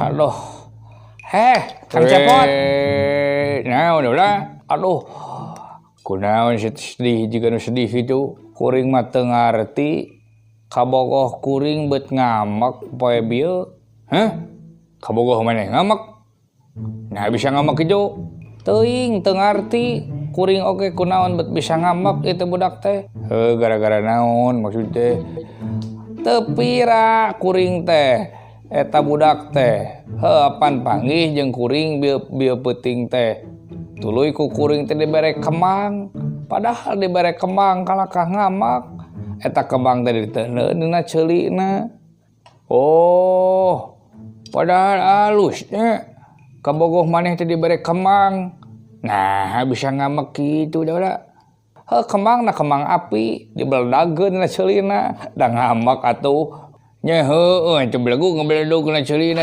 Aduh. Heh, Kang Cepot. Naon ulah? Aduh. Kunaon sedih jiga nu sedih kitu? Kuring mah teu ngarti kabogoh kuring bet ngamek poe bieu. Hah? Kabogoh maneh ngamek? Nah, bisa ngamek kitu? Teuing, teu ngarti. Kuring oge kunaon bet bisa ngamek itu budak teh. Heuh, gara-gara naon maksud teh? Teu pira kuring teh eta budak teh. Heuh, apan panggih jeung kuring bieu bieu peuting teh. Tuluy ku kuring teh dibere kembang. Padahal dibere kembang kalakah ngamek. Eta kembang teh diteundeun dina ceulina. Oh, padahal alusnya kabogoh maneh teh dibere kembang. Nah, bisa ngamek kitu dah. Heuh, kembang na kembang api dibeledagkeun dina ceulina da ngamek atuh. Nya heueuh, teu belegug ngabeledug dina ceulina.